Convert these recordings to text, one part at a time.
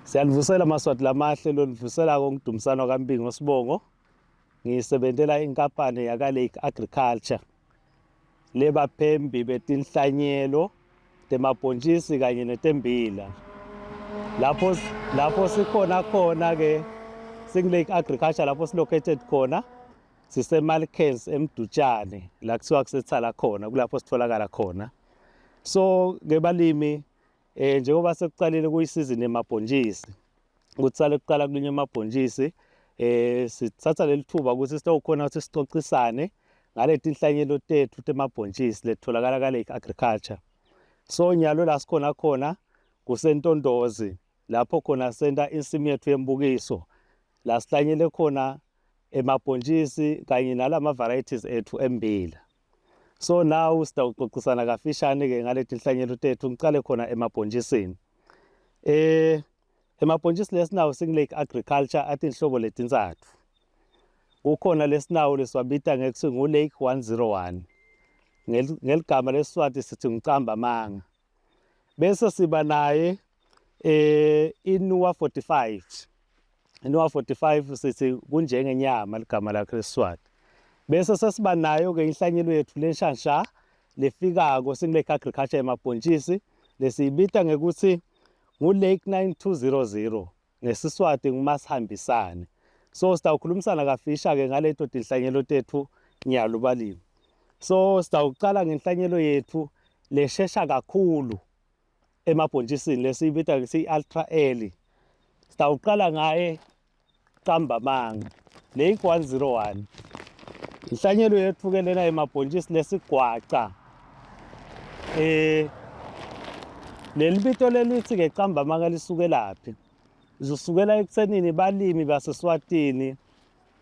Siyalivusela Maswati lamahle lonivuselako ngidumisana kaMbingo Sibongo. Ngisebentela inkampani yaka Lake Agriculture. Lebaphembi betinhlanyelo temabhontjisi kanye netembila. Lapho lapho sikhona khona ke Sing Lake Agriculture lapho silocated khona siseMalkens eMdutshane la kuthiwa kusethala khona kulapho sitholakala khona. So ke balimi Eh njengoba sekuqalile kuyisizini yemabhontshisi kutsale kuqala kulinywa emabhontshisi eh sithatha leli thuba ukuthi sitawukhona ukuthi sixoxisane ngaleti nhlanyelo tethu temabhontshisi letholakala ka Lake Agriculture. So nyalo la sikhona khona kuseNtondozi lapho khona senta insimu yethu yembukiso la sihlanyele khona emabhontshisi kanye nalama varieties ethu embila. So now sitawuxoxisana kafishane ke ngaleti nhlanyelo tethu ngicale khona emabhontshisini. Eh emabhontshisi lesinawo singu-Lake Agriculture atinhlobo letintsatfu. Kukhona lesinawo lesiwabita ngekutsi ngu-Lake 101. Ngeligama leSiswati sithi ngicamba amanga. Bese siba naye eh iNuwa 45. Inuwa 45 sithi kunjengenyama ligama lakhe leSiswati. Bese sesiba nayo ke inhlanyelo yethu lenshansha lefikako singu-Lake Agriculture emabhontshisi lesiyibita ngekuthi ngu-Lake 9200 ngesiSwati ngumasihambisane. So sitawukhulumisana kafisha ke ngaleto tinhlanyelo tethu nyalo balimi. So sitawucala ngenhlanyelo yethu leshesha kakhulu emabhontshisini lesiyibita ngithi i-ultra early. Sitawuqala ngaye qamba amanga Lake 101. Inhlanyelo yethu ke lena emabhontshisi lesigwaca. Eh leli bito lelithi ke qamba amanga lisukelaphi? Lisukela ekuthenini balimi baseSwatini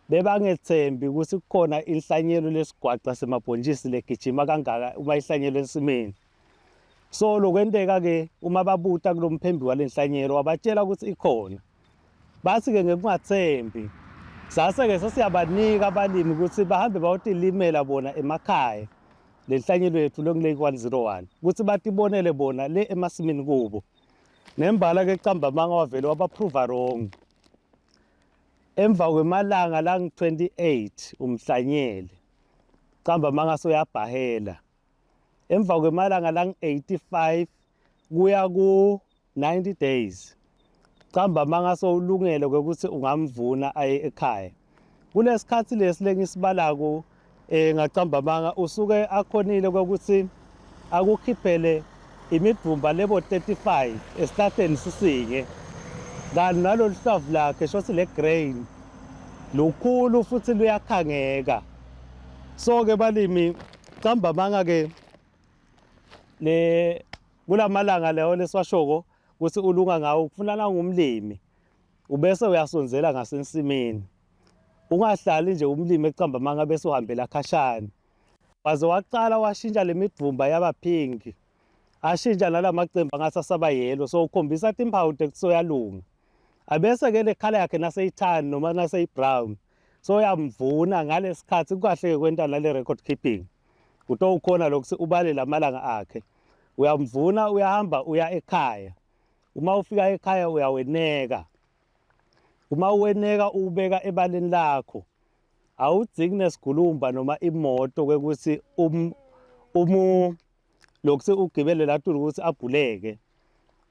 bebangethembi ukuthi kukhona inhlanyelo lesigwaca semabhontshisi legijima kangaka uma ihlanyelwe ensimini. So lokwenteka ke uma babuta kulomphembi walenhlanyelo wabatshela ukuthi ikhona. Bathi ke ngekungathembi sase ke sesiyabanika abalimi ukuthi bahambe bayotilimela bona emakhaya lenhlanyelo yethu lengilake 101 ukuthi batibonele bona le emasimini kubo. Nembala ke camba amanga wavele wabaprova wrong. Emva kwemalanga lang 28 umhlanyeli camba amanga soyabhahela. Emva kwemalanga lang-85 kuya ku-90 days camba manga sowulungele kwekuthi ungamvuna aye ekhaya. Kulesikhathi lesi lengisibalako eh ngacamba manga usuke akhonile kwekuthi akukhiphele imidvumba lebo 35 esihlahleni sisinye kanti nalolu hlavu lakhe shothi le grain lukhulu futhi luyakhangeka. So ke balimi camba amanga ke le kulamalanga leyo lesiwashoko ukuthi ulunga ngawo kufuna nangumlimi ubese uyasonzela ngasensimini ungahlali nje umlimi ecamba amanga bese uhambela khashana waze waqala washintsha lemidvumba yaba pink ashintsha nalamacembe angathi asaba yellow so ukhombisa timphawu tekuthi soyalunga abese ke le khala yakhe naseyithani noma naseyi-brown so uyamvuna ngalesikhathi kukahle ke kwenta nale record keeping utowukhona lokuthi ubale lamalanga akhe uyamvuna uyahamba uya ekhaya uma ufika ekhaya uyaweneka uma uweneka uwubeka ebaleni lakho awudzingi nesigulumba noma imoto kwekuthi um umu lokuthi ugibele latulu ukuthi abhuleke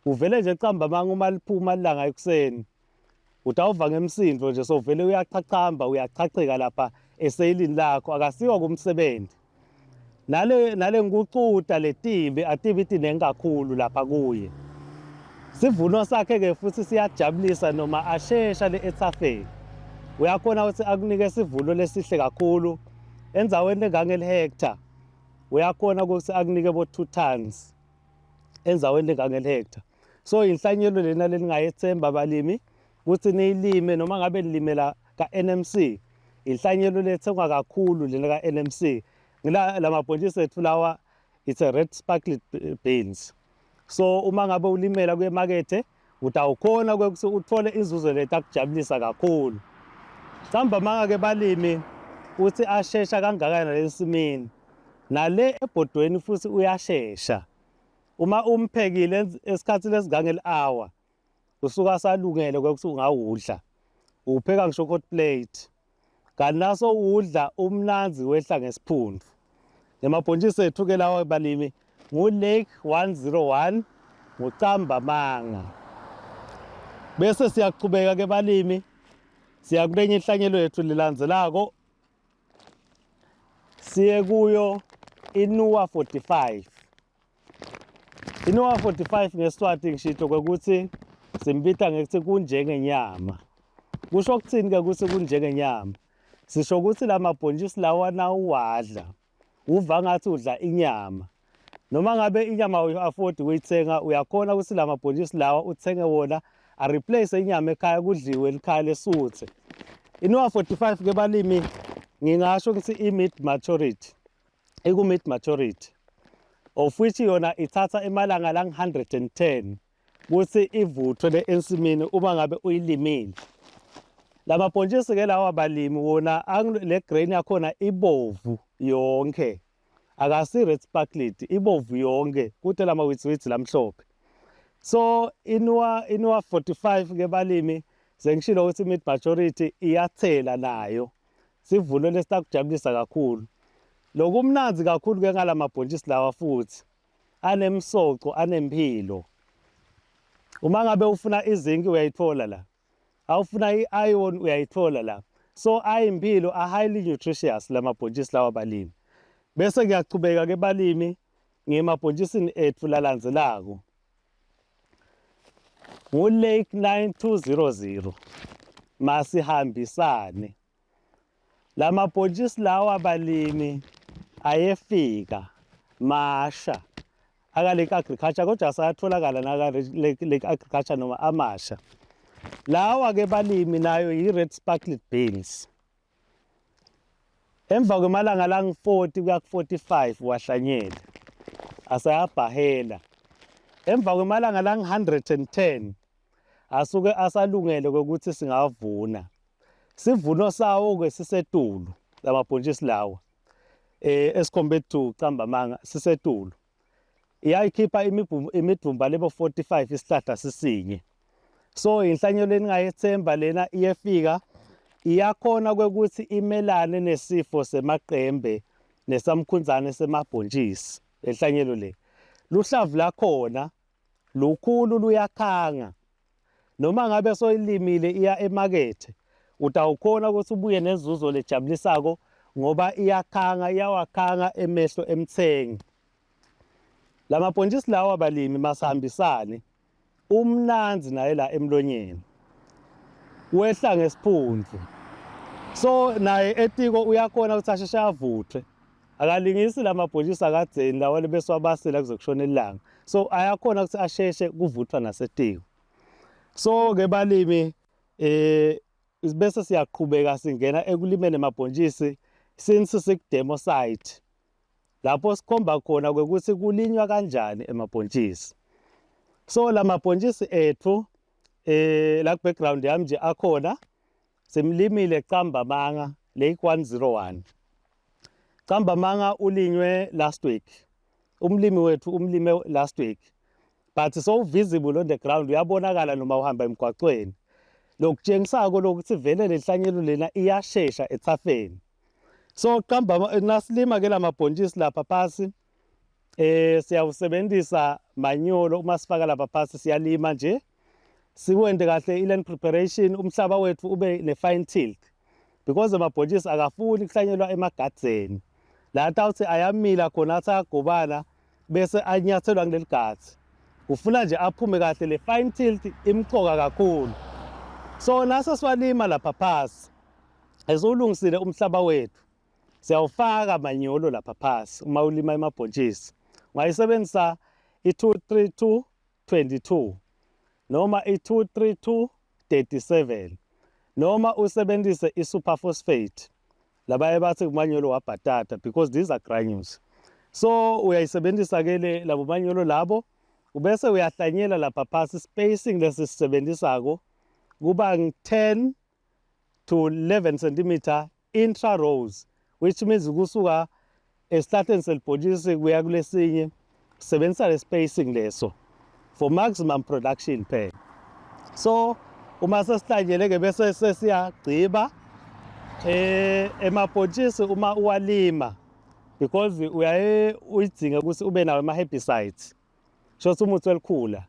uvele nje camba manga uma liphuma ilanga ekuseni utawuva ngemsindo nje sovele uyachachamba uyachacheka lapha eseyilini lakho akasiwa kumsebenzi nale nale ngucuta letibi atibi tinengi kakhulu lapha kuye sivuno sakhe ke futhi siyajabulisa noma ashesha le ethafeni uyakhona ukuthi akunike sivuno lesihle kakhulu endzaweni engangeli-hectare uyakhona ukuthi akunike bo 2 tons endzaweni engangeli-hectare so inhlanyelo lena leningayethemba balimi ukuthi niyilime noma ngabe nilimela ka-NMC inhlanyelo lethengwa kakhulu lena ka-NMC ngila lamabhontshisi ethu lawa it's a red sparkling beans so uma ngabe ulimela kuyemakethe utawukhona kwekuthi uthole inzuzo letakujabulisa kakhulu camba manga-ke balimi uthi ashesha kangakanani lensimini nale ebhodweni futhi uyashesha uma umphekile esikhathini esingangeli-hour. Usuka salungele kwekuthi ungawudla. Uwupheka ngisho hot plate. Kanti naso udla umnanzi wehla ngesiphundu. Nemabhontshisi ethu ke lawa balimi ngu-Lake 101 ngucamba manga. Bese siyaqhubeka ke balimi siya kulenye inhlanyelo yethu lilandzelako siye kuyo iNuwa 45. Inowa 45 ngeSiswati ngishito kwekuthi simbita ngekuthi kunjengenyama. Kusho ukuthini ke ukuthi kunjengenyama? Sisho ukuthi la mabhontshisi lawa nawuwadla uva ngathi udla inyama. Noma ngabe inyama uyi-afford ukuyithenga uyakhona ukuthi la mabhontshisi lawa uthenge wona a-replace inyama ekhaya kudliwe likhaya lesuthe. Inowa 45 ke balimi ngingasho ukuthi i-mid maturity. Iku-mid maturity of which yona ithatha emalanga lang-110 ukuthi ivuthwe le ensimini uma ngabe uyilimile. Lamabhontshisi ke lawa balimi wona le grain yakhona ibovu yonke, akasi red sparklet, ibovu yonke kude lama witsi lamhlophe. So inwa 45 ke balimi sengishilo ukuthi mid maturity iyathela nayo, sivuno lesitakujabulisa kakhulu. Lokumnandzi kakhulu ke ngalamabhontshisi lawa futhi anemsoco, anempilo. Uma ngabe ufuna izinki uyayithola la, awufuna i-iron uyayithola la. So ayimpilo, a-highly nutritious lamabhontshisi lawa balimi. Bese kuyachubeka ke balimi ngemabhontshisini ethu lalandzelako ngu-Lake 9200 masihambisane. Lamabhontshisi lawa balimi ayefika masha aka Lake Agriculture, kodwa asayatholakala naka Lake Agriculture noma amasha. Lawa ke balimi nayo yi-red sparklet beans. Emva kwemalanga langu-40 kuya ku-45 wahlanyela asayabhahela. Emva kwemalanga langu-110 asuke asalungele kokuthi singavuna. Sivuno sawo-ke sisetulu lamabhontshisi lawa as compared to camba manga sisetulu. Iyayikhipha imidumba lebo 45 isihlahla sisinye. So inhlanyelo eningayethemba lena iyefika, iyakhona kwekuthi imelane nesifo semaqembe nesamkhunzane semabhontshisi. Lenhlanyelo le luhlavu lakhona lukhulu, luyakhanga. Noma ngabe soyilimile iya emakethe utawukhona ukuthi ubuye nenzuzo lejabulisako ngoba iyakhanga, iyawakhanga emehlo emthengi. Lamabhontshisi lawa balimi masihambisane, umnanzi naye la emlonyeni, wehla ngesiphundvu. So naye etiko uyakhona ukuthi asheshe avuthwe, akalingisi lamabhontshisi akadzeni lawa lebesiwabasela kuze kushone ilanga. So ayakhona ukuthi asheshe kuvuthwa nasetiko. So ke balimi bese siyaqhubeka singena ekulimeni amabhontshisi since siku-demo site lapho sikhomba khona kwekuthi kulinywa kanjani emabhontshisi. So lamabhontshisi ethu la background yami nje akhona simlimile camba manga Lake 101. Camba manga ulinywe last week, umlimi wethu umlime last week, but so visible on the ground, uyabonakala noma uhamba emgwaqweni. Lokutshengisako lokuthi vele lenhlanyelo lena iyashesha ethafeni. So qamba nasilima ke lamabhontshisi lapha phasi siyawusebenzisa manyolo uma sifaka lapha phasi, siyalima nje siwente kahle i-land preparation, umhlaba wethu ube ne-fine tilth because amabhontshisi akafuni kuhlanyelwa emagadzeni la tawuthi ayamila khona athi ayagobana bese anyathelwa kuleli gathi. Ufuna nje aphume kahle, le fine tilth imcoka kakhulu. So nase siwalima lapha phasi esiwulungisile umhlaba wethu, siyawufaka manyolo lapha phasi. Uma ulima emabhontshisi ungayisebenzisa i-232 22 noma i-232 37 noma usebenzise i-superphosphate labaye bathi kumanyolo wabhatata because these are granules. So uyayisebenzisa ke le labo manyolo labo ubese uyahlanyela lapha phasi. Spacing lesisebenzisako kuba 10 to 11 centimeter intra rows, which means kusuka esihlahleni selibhontshisi kuya kulesinye, sebenzisa le spacing leso for maximum production phela. So uma sesihlanyele ke bese sesiyagciba emabhontshisi uma uwalima, because uyaye uyidzinge ukuthi ube nawo ama-herbicides, sho umuthi welikhula,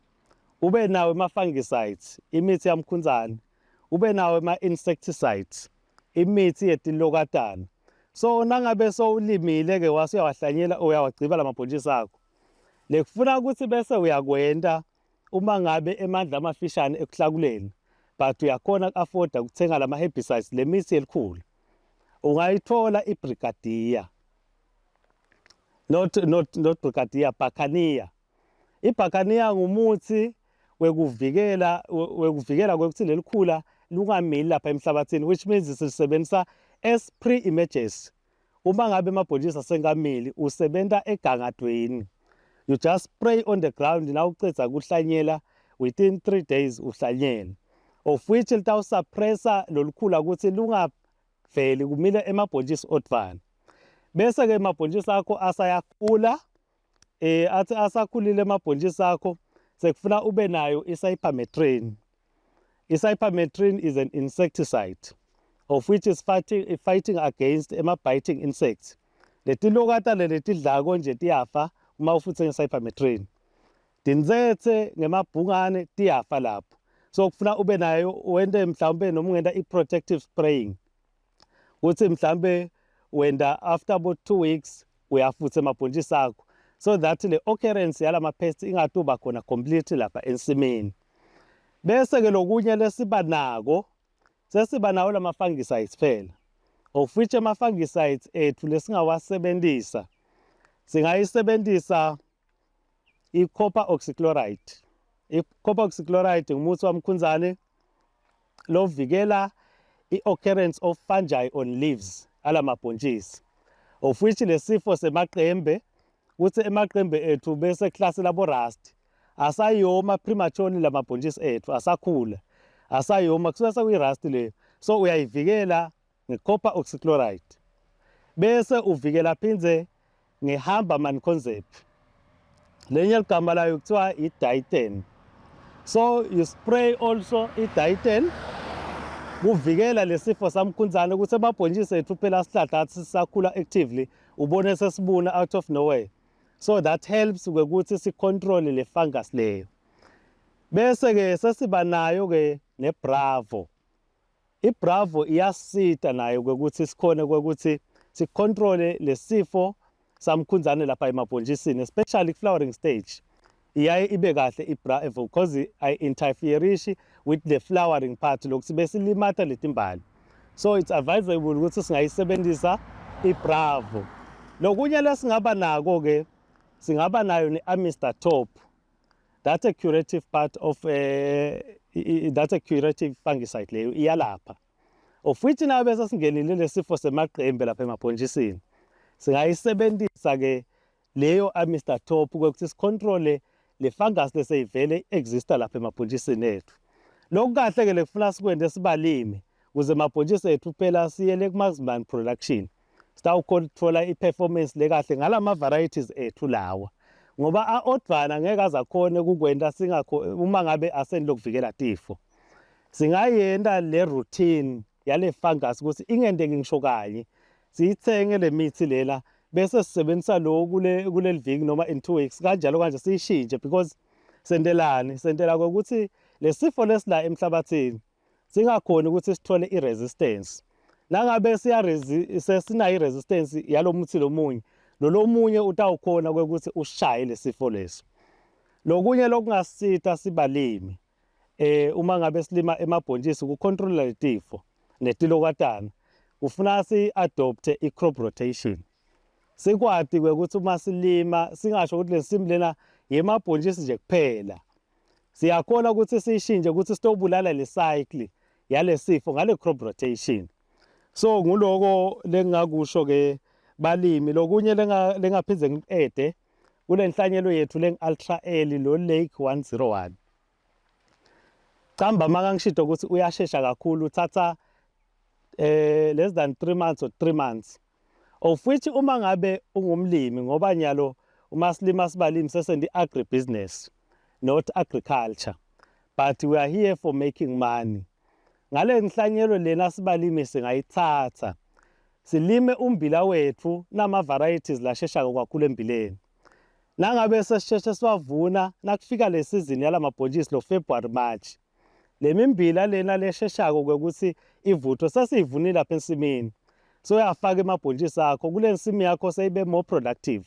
ube nawo ama-fungicides, imithi yamkhunzane, ube nawo ama-insecticides, imithi yetilokatana. So nangabe sowulimile ke, wase uyawahlanyela, uyawagciba lamabhontshisi akho, lekufuna ukuthi bese uyakwenta uma ngabe emandla amafishane ekuhlakuleni but uyakhona ku-afforda ukuthenga lama herbicides, le mithi elikhulu, ungayithola iBrigadier, not Brigadier, Buccaneer. IBuccaneer ngumuthi wekuvikela kwekuthi lelikhula lungamili lapha emhlabathini, which means sisebenzisa as pre-emergence. Uma ngabe amabhontshisi asengamili, usebenta egangadweni. You just spray on the ground na ucedza kuhlanyela, within 3 days uhlanyela, of which litawusuppressa lolukhula ukuthi lungaveli kumile emabhontshisi odvana. Bese ke emabhontshisi akho asayakhula, athi asakhulile emabhontshisi akho, sekufuna ube nayo icypermethrin. Icypermethrin is an insecticide of which is fighting against ema-biting insects. Letilokata letidlako nje tiyafa uma ufuthe nge-cypermethrin. Tintsetse ngemabhungane tiyafa lapho. So kufuna ube nayo, wente mhlawumbe noma ungenta i-protective spraying, kuthi mhlambe wenda after about 2 weeks uyafutha emabhontshisi akho, so that le occurrence yalama pests ingatuba khona completely lapha ensimini. Bese ke lokunye lesiba nako, sesiba nawo lama fungicides phela, of which ama fungicides ethu lesingawasebenzisa, singayisebenzisa i-copper oxychloride. I-copper oxychloride ngumuthi wamkhunzane lovikela i-occurrence of fungi on leaves alamabhontshisi, of which lesifo semaqembe, kuthi emaqembe ethu bese kuhlasela bo rust, asayoma prematurely lamabhontshisi ethu asakhula, asayoma, kusuke sekuyi-rust leyo. So uyayivikela nge-copper oxychloride, bese uvikela phindze ngehamba mancozeb, lenye ligama layo kuthiwa i-Dithane. So you spray also i-Dithane kuvikela lesifo samkhunzane, ukuthi amabhontshisi ethu phela sihlahla athi sisakhula actively, ubone sesibuna out of nowhere. So that helps ukuthi sicontrol le fungus leyo. Bese ke sesiba nayo ke neBravo. IBravo iyasita nayo ukuthi sikhone ukuthi sicontrole lesifo samkhunzane lapha emabhontshisini, especially flowering stage. Iyaye ibe kahle iBravo because ayi-interferishi with the flowering part, lokuthi besilimata letimbali. So it's advisable ukuthi singayisebenzisa iBravo. Lokunye lesingaba nako ke, singaba nayo ne-Amistar Top. That's a curative part of that's a curative fungicide leyo, iyalapha, of which nabe bese singenile lesifo semaqembe lapha emabhontshisini, singayisebenzisa ke leyo Amistar Top ukuthi sicontrole le fungus leseyivele exista lapha emabhontshisini ethu. Lokhu kahle ke lekufuna sikwende sibalimi ukuze amabhontshisi ethu phela siyele ku-maximum production, sitawuthola i-performance lekahle ngalama varieties ethu lawa, ngoba a-odvana ngeke aze akhone ukukwenta singakho uma ngabe asendi lokuvikela tifo. Singayenta le routine yale fungus ukuthi ingenteki ngisho kanye, siyithenge le mithi lela, bese sisebenzisa lo kuleli viki noma in 2 weeks, kanjalo kanje siyishintshe, because sentelani? Sentela ukuthi lesifo lesila emhlabathini singakhoni ukuthi sithole i-resistance. Nangabe sesinayo i-resistance yalo muthi lomunye, lo lomunye utawukhona kwekuthi ushaye lesifo leso. Lokunye lokungasita sibalimi uma ngabe silima emabhontshisi ukucontrola letifo netilokatana, kufuna si-adopte i-crop rotation, sikwati kwekuthi uma silima singasho ukuthi lensimi lena yemabhontshisi nje kuphela. Siyakhona ukuthi siyishintshe ukuthi sitobulala le cycle yalesifo ngale crop rotation. So nguloko lengingakusho ke balimi. Lokunye lengaphindze ngiqede kule nhlanyelo yethu leng ultra early lo Lake 101, camba makangishito ukuthi uyashesha kakhulu, uthatha less than 3 months or 3 months, of which uma ngabe ungumlimi, ngoba nyalo uma silima sibalimi sesendi agri business, not agriculture. But we are here for making money. Ngale nhlanyelo lena sibalimi singayithatha silime umbila wethu nama varieties lasheshako kakhulu embileni. Nangabe sesisheshe siwavuna nakufika le season yalamabhontshisi lo February, March, le mimbila lena lesheshako kwekuthi ivuthwe sesiyivunile lapha ensimini, so uyafaka emabhontshisi akho kule nsimi yakho, seyibe more productive.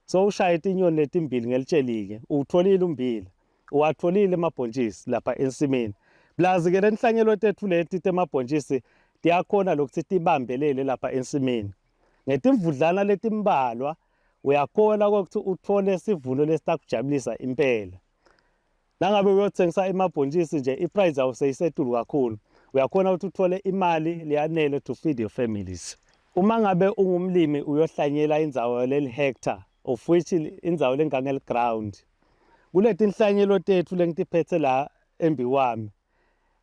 So ushaye tinyoni letimbili ngelitshe, uwutholile umbila, uwatholile emabhontshisi lapha ensimini. Plus ke lenhlanyelo tethu leti temabhontshisi tiyakhona lokuthi tibambelele lapha ensimini ngetimvudlana letimbalwa, uyakhona ukuthi uthole sivuno lesitakujabulisa impela. Nangabe uyothengisa emabhontshisi nje, iprice yawo seyisetulu kakhulu, uyakhona ukuthi uthole imali leyanele to feed your families. Uma ngabe ungumlimi uyohlanyela indzawo leli hectare, of which indzawo lengangeli ground, kuleti nhlanyelo tethu lengitiphethe la embi kwami,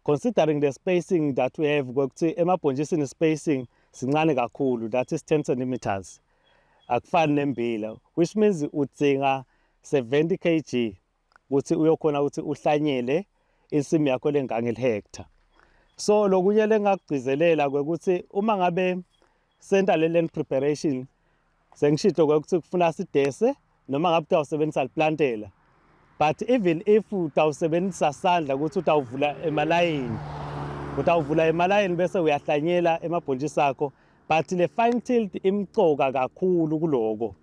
considering the spacing that we have, kwekuthi emabhontjisini spacing sincane kakhulu, that is 10 centimeters, akufani nembila, which means udzinga 70 kg ukuthi uyokhona ukuthi uhlanyele insimu yakho lengangeli hectare. So lokunye lengakugcizelela kwekuthi uma ngabe senta le land preparation, sengishito kwekuthi kufuna sidese noma ngabe utawusebenzisa liplantela, but even if utawusebenzisa sandla ukuthi utawuvula emalayini, utawuvula emalayini bese uyahlanyela emabhontshisi akho, but le fine tilt imcoka kakhulu kuloko.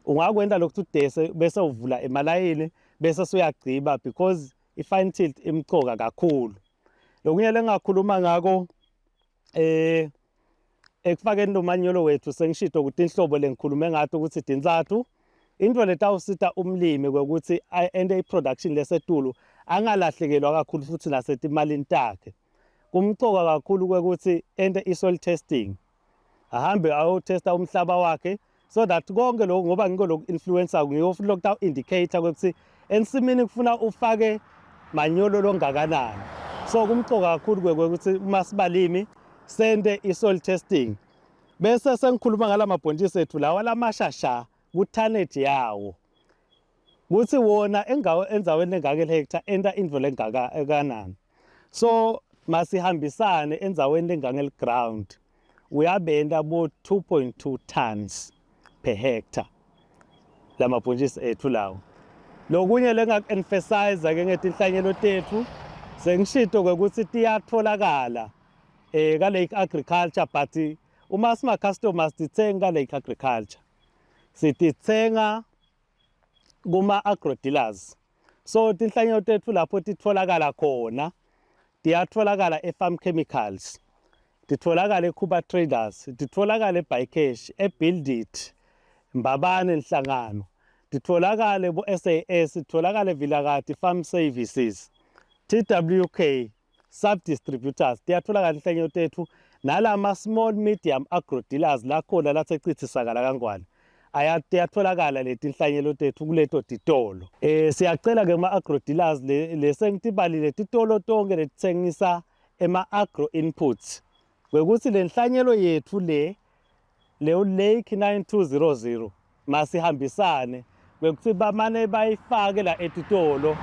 Ungakwenta lokhu udese bese uvula emalayini bese suyagciba, because i-fine tilt imcoka kakhulu. Lokunye lengakhuluma ngako ekufakeni lo manyolo wethu, sengishito ukuthi inhlobo lengikhulume ngato ukuthi tintsatfu. Into letawusita umlimi kwekuthi ente i-production lesetulu, angalahlekelwa kakhulu futhi nasetimalini takhe, kumcoka kakhulu kwekuthi ente i-soil testing, ahambe ayotesta umhlaba wakhe, so that konke lokhu, ngoba ngiko lokhu influencer, ngiko futhi lokhu indicator kwekuthi ensimini kufuna ufake manyolo longakanani. So kumcoka kakhulu kwekuthi uma sibalimi sente i-soil testing. Bese sengikhuluma ngala mabhontshisi ethu lawa lamashasha ku-tonnage yawo, kuthi wona engawo endzaweni engaka hectare enta intfo lengaka ekanani. So masihambisane, endzaweni lengangeli ground uyabenta bo 2.2 tons per hectare lamabhontshisi ethu lawo. Lokunye lengaku-emphasize ke ngetinhlanyelo tethu, sengishito kwekuthi tiyatholakala ka Lake Agriculture, but uma sima customers sithenga Lake Agriculture, sitithenga kuma agro dealers. So tinhlanyelo tethu lapho titholakala khona, tiyatholakala e-Farm Chemicals, titholakala eKhuba Traders, titholakala eBuycash, eBuild It, Mbabane, Nhlangano, titholakale bo-SAS, titholakale Vilakati Farm Services, TWK sub distributors, tiyatholakala inhlanyelo tethu. Nalama small medium agro dealers lakhona lasecithisakala kangwane, ayatholakala leti inhlanyelo tethu kuleto titolo. Siyacela ke kuma agro dealers lesengitibalile, titolo tonke letitsengisa ema agro inputs, kwekuthi le nhlanyelo yethu le leyo Lake 9200, masihambisane kwekuthi bamane bayifake la etitolo,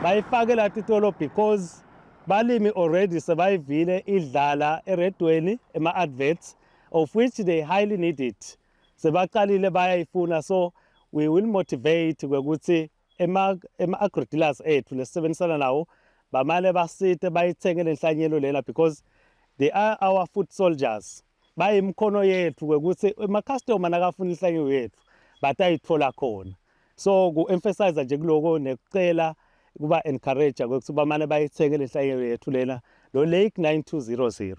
bayifake la titolo, because balimi already sebayivile idlala eredweni ema-adverts, of which they highly need it, sebaqalile bayayifuna. So we will motivate kwekuthi ema-agro dealers ethu lesisebenzisana nawo bamane basite bayithenge le nhlanyelo lena, because they are our foot soldiers, bayimkhono yethu kwekuthi ema-customer nakafuna inhlanyelo yethu batayithola khona. So ku-emphasize nje kuloko nekucela kuba encourage kwekuthi bamane bayithenge le nhlanyelo yethu lena lo Lake 9200.